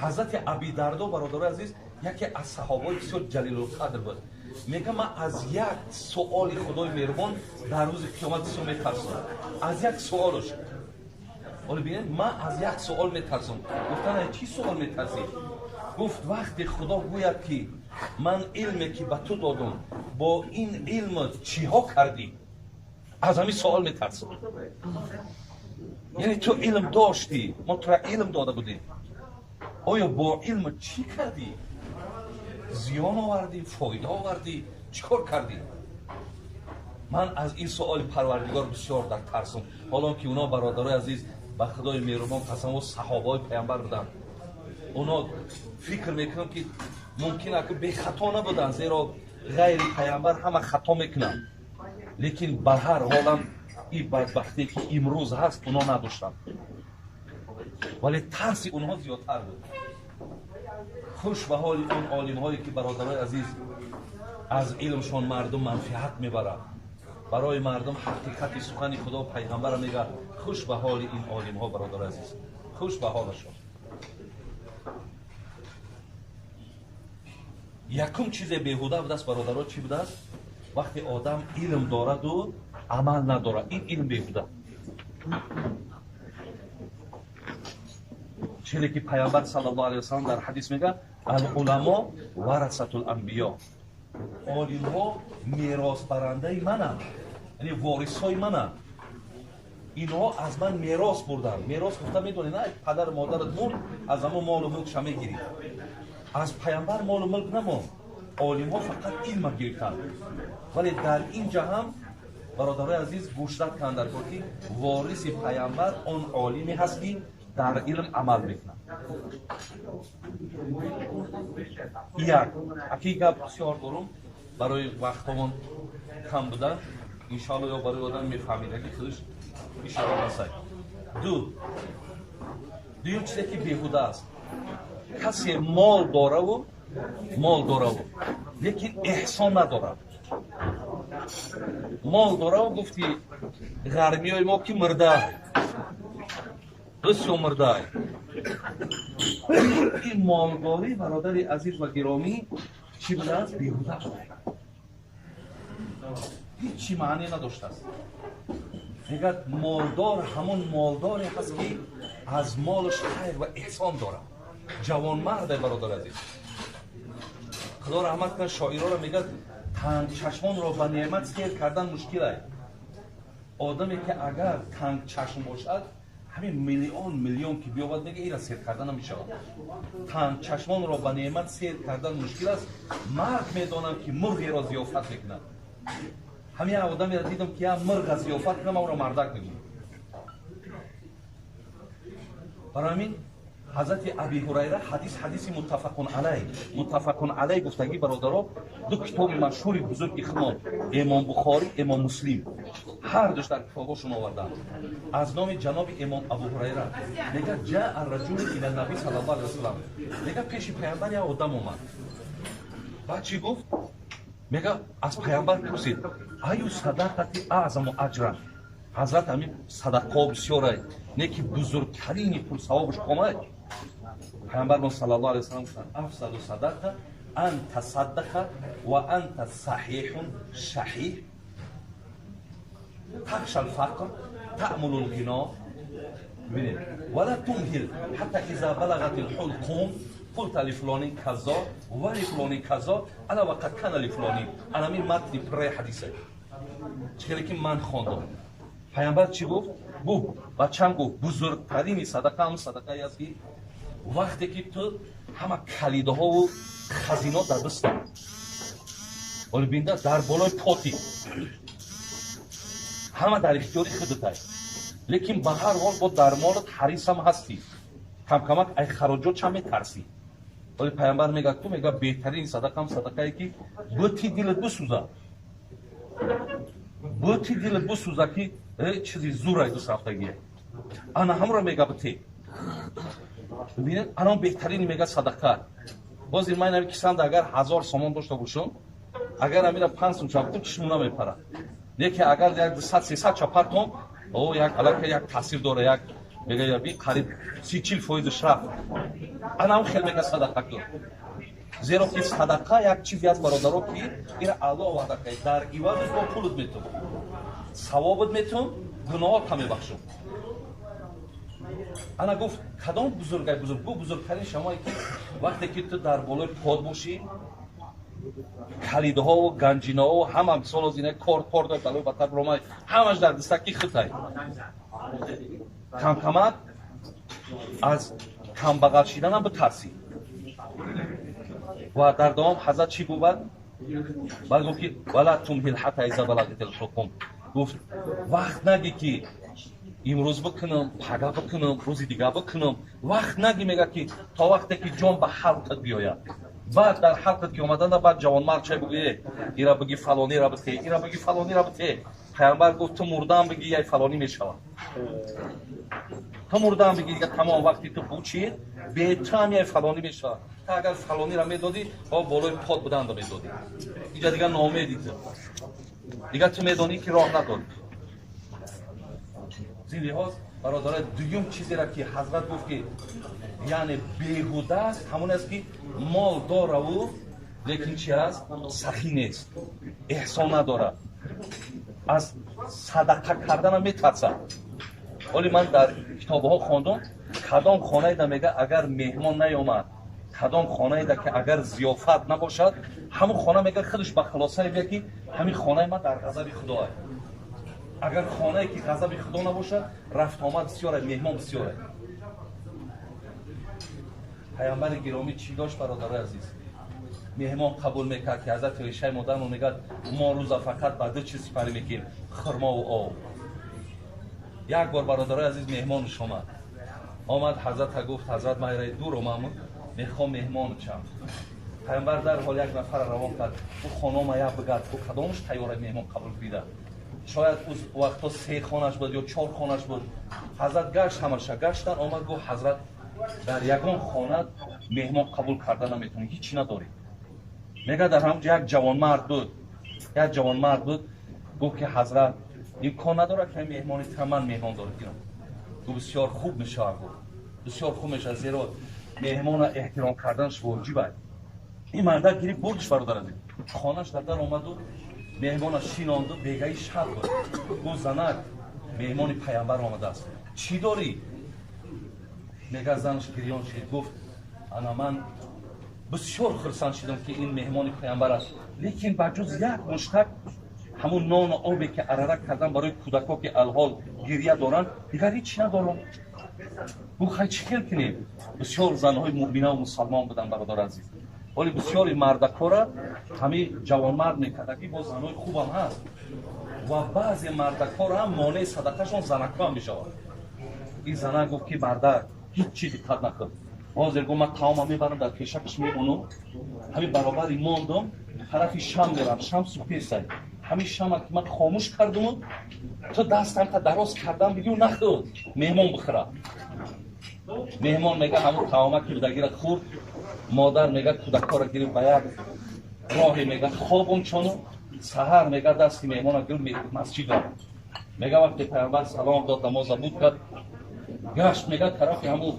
Ҳазрати Аби Дардо, бародарои азиз, яке аз саҳобаҳои бисёр ҷалилулқадр буд. Мегӯяд, ман аз як суоли Худои меҳрубон дар рӯзи қиёмат бисёр метарсам. Аз як суолаш. Ҳоло бинед, ман аз як суол метарсам. Гуфтан, чӣ суол метарсӣ? Гуфт, вақте Худо гӯяд, ки ман илме ки ба ту додам, бо ин илм чиҳо кардӣ? Аз ҳамин суол метарсам. Яъне ту илм доштӣ, мо туро илм дода будем. Оё бо илм чӣ кардӣ? Зиён овардӣ, фоида овардӣ, чӣ кор кардӣ? Ман аз ин суоли Парвардигор бисёр дар тарсам. Ҳолон ки уно, бародарои азиз, ба Худои меҳрубон қасам, саҳобаҳои паямбар буданд. Уно фикр мекунам, ки мумкин аст, ки бехато набуданд, зеро ғайри паямбар ҳама хато мекунанд. Лекин ба ҳар ҳолам ин бадбахтие ки имрӯз ҳаст, уно надоштанд. Вале тарси онҳо зиёдтар буд. Хуш ба ҳоли он олимҳое ки, бародарои азиз, аз илмшон мардум манфиат мебарад. Барои мардум ҳақиқати сухани Худо пайғамбарро мегӯяд. Хуш ба ҳоли ин олимҳо, бародарои азиз, хуш ба ҳолашон. Якум чизе беҳуда будааст, бародаро, чӣ будааст? Вақте одам илм дораду амал надорад, ин илм беҳуда. Чизе ки пайғамбар саллаллоҳу алайҳи васаллам дар ҳадис мегӯяд, ал-уламо варасатул анбиё. Олимҳо меросбарандаи мананд, яъне ворисҳои мананд. Инҳо аз ман мерос бурданд. Мерос гуфта медонед, на? Падару модарат мурд, аз ҳамон молу мулкша мегирӣ. Аз пайғамбар молу мулк намонд. Олимҳо фақат илма гирифтанд. Вале дар ин ҷа ҳам, бародарои азиз, гӯшзад кунанд дар кор, ки вориси пайғамбар он олиме ҳаст, ки дар илм амал мекунад. Як аки гап бисёр дорум, барои вақтҳомон кам будан, иншоалло ё барои одам мефаҳмидаги худаш ишора расад. Дуюм чизе ки беҳуда аст, касе мол дораву, лекин эҳсон надорад. Мол дораву, гуфти ғармиёи мо ки мурда, бисёр мурда. Ин молдорӣ, бародари азиз ва гиромӣ, чӣ будааст? Беҳуда буда, ҳеҷ маъне надоштааст. Мегӯяд, молдор ҳамон молдоре ҳаст, ки аз молаш хайр ва эҳсон дорад. Ҷавонмарде, бародари азиз, Худо раҳмат кунад шоироро, мегӯяд, тангчашмонро ба неъмат сер кардан мушкил аст. Одаме ки агар тангчашм бошад, ҳамин миллион миллион ки биёбад, мега ира сер кардан намешавад. Тангчашмонро ба неъмат сер кардан мушкил аст. Мард медонам, ки мурғеро зиёфат мекунад. Ҳамин як одамеро дидам, ки як мурға зиёфат кунам, ман ӯро мардак мегӯям. Барои ҳамин ҳазрати Аби Ҳурайра ҳадис, ҳадиси муттафақун алай, муттафақун алай гуфтагӣ, бародаро, ду китоби машҳури бузурги худмон, Имом Бухорӣ, Имом Муслим, ҳар душ дар китобҳошон оварданд. Аз номи ҷаноби Имом Абу Ҳурайра мегӯяд, ҷаа раҷулу ила наби саллаллоҳу алайҳи васаллам. Мегӯяд, пеши пайғамбар як одам омад. Баъд чӣ гуфт? Мегӯяд, аз пайғамбар пурсид, аю садақати аъзаму аҷран? Ҳазрат, ҳамин садақаҳо бисёрай, не ки бузургтарини пурсавобаш комай? Пайғамбар саллаллоҳу алайҳи васаллам гуфтанд, афзалу садақа ан тасаддақа ва анта саҳиҳун шаҳиҳ тахша алфақр таъмулу лғино. Бибинед, вала тумҳил ҳатта иза балағат лҳулқум қулта лифулонин казо ва лифулонин казо ала ва қад кана лифулонин. Анамин матни пурраи ҳадисе чӣ хеле ки ман хондам. Пайғамбар чӣ гуфт? Гуфт, бачам, гуфт, бузургтарини садақа ҳам садақае аст, ки вақте ки ту ҳама калидаҳову хазино дар дастат, ҳоло бинда, дар болои поти ҳама дар ихтиёри худат, лекин ба ҳар ҳол бо дар молат ҳарисам ҳастӣ, камкамак ай хароҷот чам метарсӣ. Вале пайғамбар мегӯяд, ту мегӯяд, беҳтарин садақаам садақае ки бути дилат бисӯзад, бути дилат бисӯзад, ки чизи зурай ду рафтагие, ана ҳамро мега бите. Бибинед, анон беҳтарини мега садақа. Боз ин ман кисанда агар 1000 сомон дошта бошам, агар амира 5 сум чапкун, чишму намепарад. Лекин агар як 200, 300 чапартон, о, як аллакай як таъсир дора, як Мега би қариб 30-40% рафт. Анам хел мега садақа кун. Зеро ки садақа як чизе аст, бародаро, ки ира Аллоҳ ваъда кард. Дар ивазаш бо пулут метум, савобут метум, гуноҳотам мебахшум. Ана гуфт, кадом бузургай бузург? Гуфт, бузургтарин шамое ки вақте ки ту дар болои под бошӣ, калидҳову ганҷинаҳо ҳама, мисол озина кор пор дор балои батар ромай, ҳамаш дар дастаки хутай. Камкамак аз камбағал шиданам битарсӣ. Ва дар давом ҳазрат чӣ гуфт? Баъд гуфт ки вала тумҳил ҳатта иза балагатил ҳуқум. Гуфт, вақт наги ки имрӯз бикунам, пага бикунам, рӯзи дига бикунам. Вақт наги, мега ки то вақте ки ҷон ба ҳалқат биёяд. Баъд дар ҳалқат ки омаданда, баъд ҷавонмард чай буги, ира биги фалонира бите, ира биги фалонира бите. Пайғамбар гуфт, ту мурдаам биги, яй фалонӣ мешавад. Ту мурдаам биги, дига тамом вақти ту бучид, бетам яй фалонӣ мешавад. Та агар фалонира медодӣ, бо болои под буданда медодӣ. Иҷа дига ноумедӣ ту. Дига ту медонӣ ки роҳ надорӣ. Зин лиҳоз, бародарай, дуюм чизеро ки ҳазрат гуфт ки яъне беҳуда аст, ҳамон аст ки мол дораву лекин чи аст? Сахӣ нест, эҳсон надорад, аз садақа карданам метарсад. Ҳоли ман дар китобҳо хондум, кадом хонаеда мега агар меҳмон наёмад, кадом хонаеда ки агар зиёфат набошад, ҳамон хона мега худаш ба хулосае бия ки ҳамин хонаи ман дар ғазаби худоа. Агар хонае ки ғазаби худо набошад, рафтуомад бисёре, меҳмон бисёре. Пайғамбари гиромӣ чӣ дошт, бародарои азиз? Меҳмон қабул мекард, ки ҳазрати Оишаи модарамон мегӯяд, мо рӯза фақат ба ду чиз сипарӣ мекунем, хурмову об. Як бор, бародарои азиз, меҳмонш омад. Омад, ҳазрата гуфт, ҳазрат, ман ираи дур омам, мехоҳам меҳмон чам. Пайғамбар дар ҳол як нафарро равон кард. Ӯ хонома як бигард, ӯ кадомаш тайёра меҳмон қабул кида. Шояд ӯ вақтҳо 3 хонаш буд ё 4 хонаш буд. Ҳазрат гашт, ҳамаша гаштан, омад, гуфт, ҳазрат, дар ягон хона меҳмон қабул карда наметавонӣ, ҳеҷ надорӣ. Мега дар ҳамон ҷо як ҷавонмард буд, як ҷавонмард буд, гуфт ки ҳазрат, имкон надорад ки меҳмони та ман меҳмон дорад гирам. Гуфт, бисёр хуб мешавад, гуфт, бисёр хуб мешавад, зеро меҳмона эҳтиром карданаш воҷиб аст. Ин мардак гирифт бурдиш, бародар азиз. Хонаш дар дар омаду меҳмона шинонду, бегаи шаб буд. Гуфт, занак, меҳмони пайғамбар омадааст, чӣ дорӣ? Мега занаш гирён шид, гуфт, ана ман бисёр хурсанд шидам ки ин меҳмони пайғамбар аст, лекин ба ҷуз як муштак ҳамун нону обе ки арара кардан барои кӯдакҳо ки алҳол гирья доранд, дигар ҳеҷ надорам. Гуфт, хай чӣ хел кунем? Бисёр занҳои муъминаву мусалмон буданд, бародар азиз. Ҳоли бисёри мардакҳоро ҳамин ҷавонмард мекарда ки боз занҳои хубам ҳаст, ва баъзе мардакҳоро ҳам монеи садақашон занакҳо ҳам мешавад. Ин занак гуфт ки мардак, ҳеҷ чӣ диққат накун. Ҳозир гуфт, ман таомам мебарам, дар пешакаш мемонам, ҳамин баробари мондум, тарафи шам мерам, шам супесай. Ҳамин шама ки ман хомӯш кардуму ту дастам та дароз кардам бигӯ нахӯр, меҳмон бихӯра. Меҳмон мега ҳамун таома ки будагира хӯрд. Модар мега кӯдакҳоро гирифт ба як роҳе, мега хобум чону саҳар мега дасти меҳмона гирифт, масҷид рафт. Мега вақте пайғамбар салом дод, намоза буд кард, гашт, мега тарафи ҳамун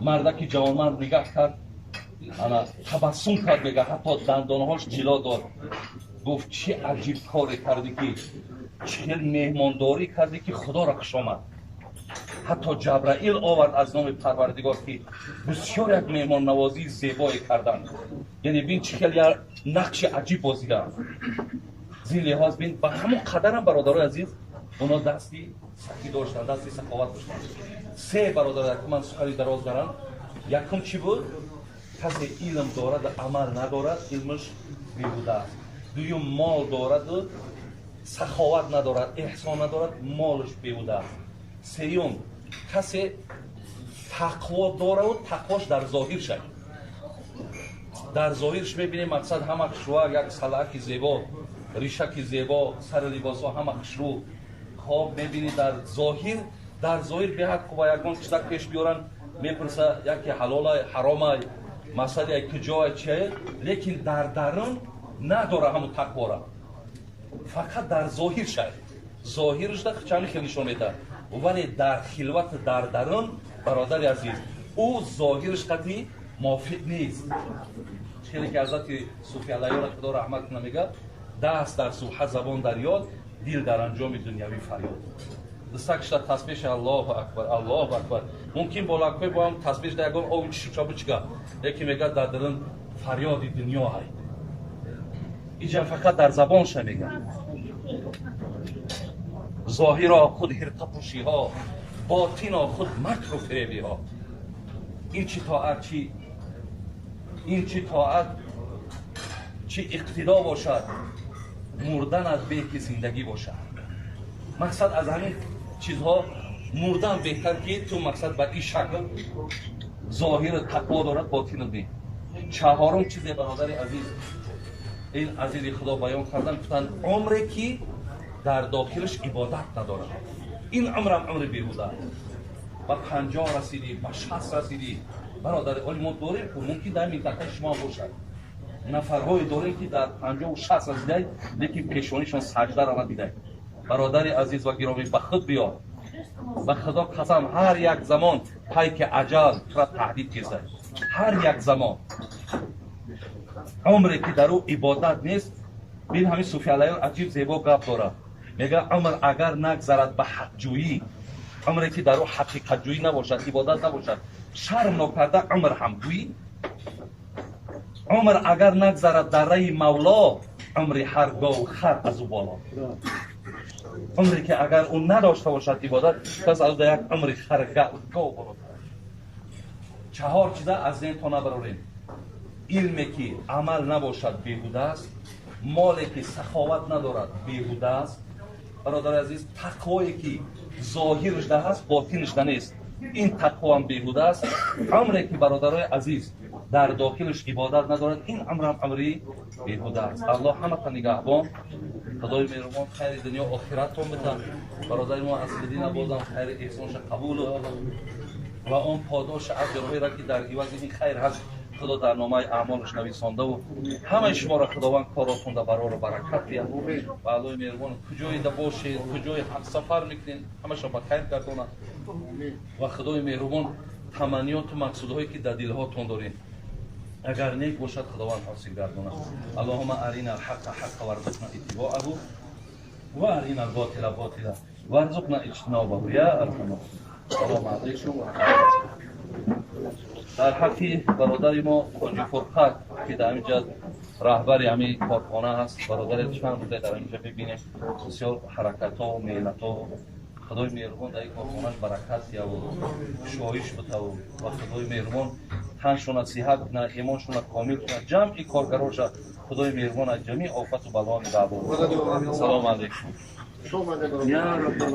мардаки ҷавонмард нигаҳ кард, ана табассум кард, мега ҳатто дандонҳош ҷило дод. Гуфт, чӣ аҷиб коре кардӣ, ки чӣ хел меҳмондорӣ кардӣ, ки худоро хуш омад. Ҳатто Ҷабраил овард аз номи Парвардигор, ки бисёр як меҳмоннавозии зебое карданд. Яъне бин, чӣ хел як нақши аҷиб бозиданд. Зин лиҳоз бин, ба ҳамон қадарам, бародарои азиз, оно дасти сахӣ доштанд, дасти саховат доштанд. Се, бародар, ман сухани дароз дарам. Якум чӣ буд? Касе илм дорад, амал надорад, илмаш беҳуда аст. Дуюм, мол дораду саховат надорад, эҳсон надорад, молаш беҳуда аст. Сеюм, касе тақво дораву тақвош дар зоҳир шавад. Дар зоҳирш мебинем, мақсад ҳама хушрӯ, як салаки зебо, ришаки зебо, сари либосҳо ҳама хушрӯ. Хоб мебинӣ дар зоҳир, дар зоҳир беҳад хуба, ягон чизак пеш биёранд, мепурса, яке ҳалолай, ҳаромай, масъалаи куҷоай, чие, лекин дар дарун надора ҳамун тақвора. Фақат дар зоҳир шавад. Зоҳирашда чанд хел нишон медиҳад. Вале дар хилват, дар дарун, бародари азиз, ӯ зоҳираш қатъи мувофиқ нест. Хеле ки ҳазрати Суфи Аллоҳро Худо раҳмат кунад, мегӯяд: даст дар субҳа, забон дар ёд, дил дар анҷоми дунявӣ фарёд. Дастакшда тасбеҳ, Аллоҳу акбар, Аллоҳу акбар, мумкин болакҳои бо ҳам тасбеҳ да ягон ови чишуча бучка, яке мегӯяд, дар дарун фарёди дунё ҳай. Иҷа фақат дар забонша мегӯяд. Зоҳиро худ ҳирқапӯшиҳо, ботино худ макру фиребиҳо. Ин чи тоат, чи ин чи тоат, чи иқтидо бошад? Мурданат беҳ, ки зиндагӣ бошад. Мақсад аз ҳамин чизҳо мурдан беҳтар, ки ту мақсад ба ин шакл зоҳири тақво дорад, ботинат не. Чаҳорум чизе, бародари азиз, ин азизи Худо баён кардан, гуфтанд: умре ки дар дохилаш ибодат надорад, ин умрам умри беҳуда. Ба 50 расидӣ, ба 60 расидӣ, бародари, оли мо дорем, мумкин дар минтақаи шумо бошад, нафарҳое дорем, ки дар 50-у 60 расидай, лекин пешонишон саҷдаро надидай. Бародари азиз ва гиромӣ, ба худ биё. Ба Худо қасам, ҳар як замон пайки аҷал тура таҳдид кезад, ҳар як замон. Умре ки дар ӯ ибодат нест. Бин, ҳамин суфиалайён аҷиб зебо гап дорад, мегӯяд: умр агар нагзарад ба ҳақҷӯӣ, умре ки дар ӯ ҳақиқатҷӯӣ набошад, ибодат набошад, шарм нокарда умр ҳам гӯӣ. Умр агар нагзарад дар раи Мавло, умри ҳар гов хар аз ӯ боло. Умре ки агар ӯ надошта бошад ибодат, пас аз як умри хар, гов болотар. Чаҳор чиза аз зеҳнтон набарорем: илме ки амал набошад, беҳуда аст; моле ки саховат надорад, беҳуда аст; бародари азиз, тақвое ки зоҳираш да ҳаст, ботинаш да нест, ин тақвоам беҳуда аст; умре ки, бародарои азиз, дар дохилаш ибодат надорад, ин умрам умри беҳуда аст. Аллоҳ ҳамата нигаҳбон. Худои меҳрубон хайри дунё охираттон бита. Бародари мо Аслиддина бозам хайри эҳсонша қабулу ва он подоши аҷрҳоеро, ки дар ивази ин хайр ҳаст, Худо дар номаи аъмолаш нависондаву ҳамаи шуморо Худованд коротонда барору баракат диҳад. Ва Аллоҳи меҳрубон куҷоеда бошед, куҷое ҳамсафар мекунед, ҳамаша ба хайр гардонад. Ва Худои меҳрубон таманниёту мақсудҳое, ки дар дилҳотон доред, агар нек бошад, Худованд ҳосил гардонад. Аллоҳума арина алҳаққа ҳаққа варзуқна иттибоаҳу ва арина алботила ботила варзуқна иҷтинобаҳу я арҳама. Салому алайкум. Дар ҳаққи бародари мо Ҳоҷи Фурқат, ки дар ҳаминҷа раҳбари ҳамин корхона ҳаст, бародари чанд рӯзе дар ҳаминҷа бибинем, бисёр ҳаракатҳо, меҳнатҳо. Худои меҳрубон дар ин корхонаш баракат дияву шоиш бутаву ва Худои меҳрубон таншона сиҳат кунад, имоншона комил кунад, ҷамъи коргароша Худои меҳрубон аз ҷамеъ офату бало нигаҳбон. Салому алайкум. Я раббал.